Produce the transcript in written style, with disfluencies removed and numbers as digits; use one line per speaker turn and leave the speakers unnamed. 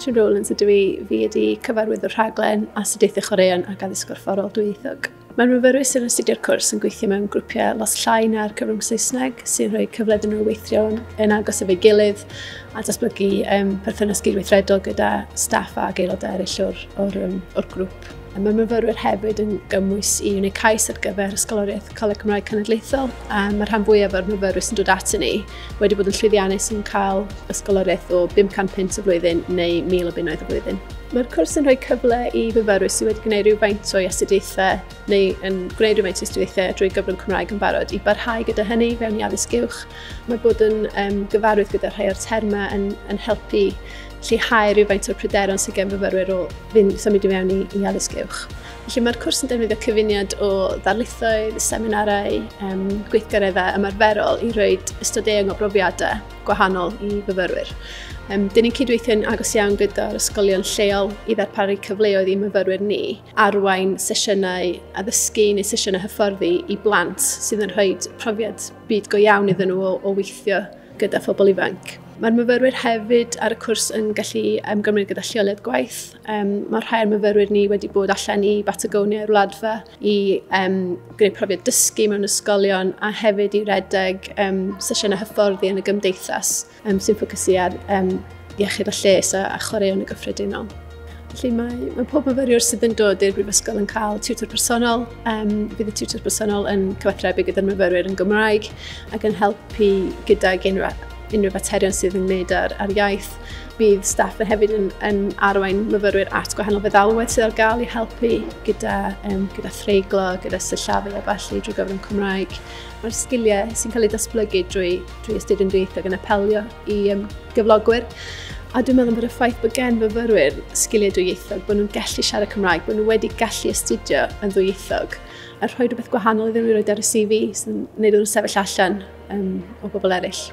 Catrin Rowlands ydw i, fi ydi cyfarwyddwr rhaglen astudiaethau chwaraeon ac addysg gorfforol dwyieithog. Mae'r myfyrwyr sy'n astudio'r cwrs yn gweithio mewn grwpiau lot llai na'r cyfrwng Saesneg, sy'n rhoi cyfle iddyn nhw weithio yn agos efo'i gilydd a datblygu perthynas gydweithredol gyda staff ac aelodau eraill o'r grŵp. Mae myfyrwyr hefyd yn gymwys i wneud cais ar gyfer Ysgoloriaeth Coleg Cymraeg Cenedlaethol. A mae rhan fwyaf o'r myfyrwyr sy'n dod atyn ni wedi bod yn llwyddiannus yn cael ysgoloriaeth o 500 punt y flwyddyn neu 1,000 o bunnoedd y flwyddyn. Mae'r cwrs yn rhoi cyfle i fyfyrwyr sydd wedi gwneud rhywfaint o'i astudiaethau neu yn gwneud rhywfaint o astudiaethau drwy gyfrwng Cymraeg yn barod i barhau gyda hynny fewn i addysg uwch. Mae bod yn gyfarwydd gyda rhai o'r termau yn helpu lleihau rhywfaint o'r pryderon sydd gen fyfyrwyr o fynd symud i mewn i addysg uwch. Felly mae'r cwrs yn defnyddio cyfuniad o ddarlithoedd, seminarau, gweithgareddau ymarferol i roi ystod eang o brofiadau gwahanol i fyfyrwyr. Dyn ni'n cydweithio'n agos iawn gyda'r ysgolion lleol i ddarparu cyfleoedd i myfyrwyr ni arwain sesiynau addysgu neu sesiynau hyfforddi i blant sydd yn rhoi profiad byd go iawn iddyn nhw o weithio gyda phobl ifanc. Mae'r myfyrwyr hefyd ar y cwrs yn gallu ymgymryd gyda lleoliad gwaith. Mae rhai o'r myfyrwyr ni wedi bod allan i Batagonia, i'r Wladfa, i gwneud profiad dysgu mewn ysgolion a hefyd i redeg sesiynau hyfforddi yn y gymdeithas sy'n ffocysu ar iechyd a lles a chwaraeon yn gyffredinol. Felly mae pob myfyriwr sydd yn dod i'r brifysgol yn cael tiwtor personol. Bydd y tiwtor personol yn cyfathrebu gyda'r myfyrwyr yn Gymraeg ac yn helpu gydag unrhyw faterion sydd yn gwneud ar iaith. Bydd staff yn hefyd yn arwain myfyrwyr at gwahanol feddalwedd sydd ar gael i helpu gyda threiglo, gyda sillafu a ballu drwy gyfrwng Cymraeg. Mae'r sgiliau sy'n cael eu datblygu drwy astudio'n dwyieithog yn apelio i gyflogwyr. A dwi'n meddwl bod y ffaith bod gen fyfyrwyr sgiliau dwyieithog, bod nhw'n gallu siarad Cymraeg, bod nhw wedi gallu astudio yn ddwyieithog, a rhoi rhywbeth gwahanol iddyn nhw i roed ar y CV sy'n gwneud nhw'n sefyll allan o bobl eraill.